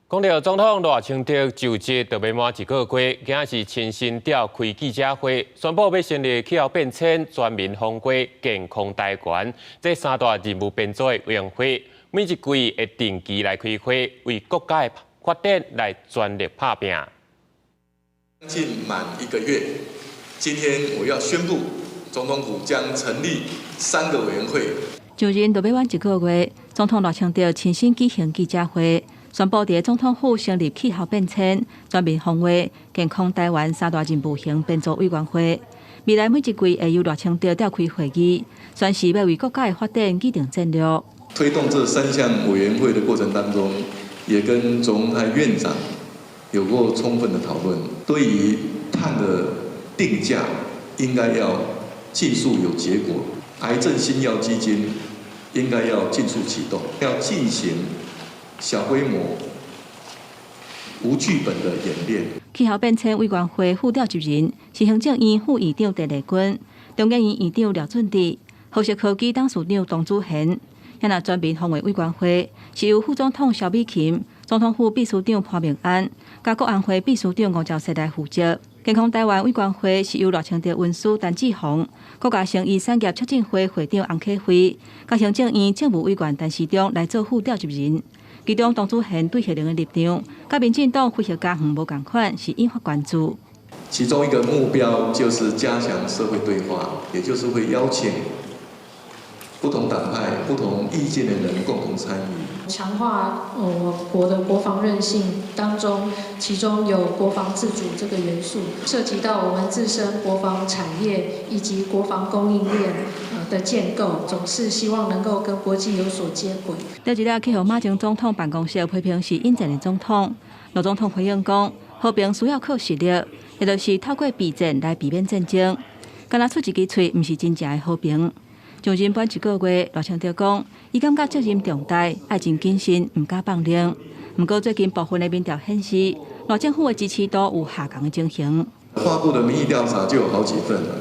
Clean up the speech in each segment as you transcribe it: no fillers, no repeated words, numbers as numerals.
講到總統賴清德就職就欲滿一個月，今仔是親身召開記者會，宣布欲成立氣候變遷、全民防火、健康台灣這三大任務編組的委員會，每一季會定期來開會，為國家的發展來全力拍拚。近滿一個月，今天我要宣布，總統府將成立三個委員會。就任就欲滿一個月，總統賴清德親身舉行記者會，宣布佇總統府成立氣候變遷、全民防衛、健康台灣三大任務型編組委員會。未來每一季會由賴清德召開會議，宣示欲為國家的發展擬定戰略。推動這三項委員會的過程當中，也跟卓榮泰院長有過充分的討論。對於碳的定價，應該要盡速有結果。癌症新藥基金應該要盡速啟動，要進行小規模無劇本的演練。氣候變遷委員會副召集人是行政院副院長鄭麗君，中研院院長廖俊智，和碩科技董事長董子賢。若全民防衛委員會是由副總統蕭美琴、總統府秘書長潘孟安、佮國安會秘書長吳釗燮來負責。健康台灣委員會是由賴清德恩師陳志宏、國家生醫產業促進會會長洪啟輝、佮行政院政務委員陳時中來做副召集人。其中，董子賢對核能的立場，佮民進黨非核家園無仝款，是引發關注。其中一個目標就是加強社會對話，也就是會邀請不同黨派、不同意見的人共同參與。強化我國的國防韌性當中，其中有國防自主這個元素，涉及到我們自身國防產業以及國防供應鏈的建構，總是希望能夠跟國際有所接軌。這一日去予馬前總統辦公室批評是引戰的總統，賴總統回應講，和平需要靠實力，也就是透過備戰來避免戰爭。干焦出一支喙，毋是真正的和平。上任滿一個月，賴清德講，伊感覺責任重大，愛真謹慎，毋敢放任。毋過最近部分的民調顯示，賴政府的支持度有下降的情形。發布的民意調查就有好幾份了，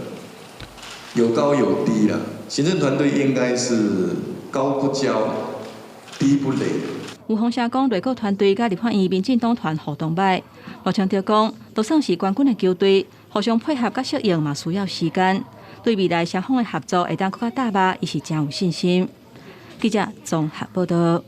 有高有低啦。行政團隊應該是高不驕，低不餒。有風聲講，內閣團隊佮立法院民進黨團互動䆀。賴清德講，就算是冠軍的球隊，互相配合佮適應嘛需要時間。對未來雙方的合作會當閣較踏實，伊是誠有信心。記者綜合報道。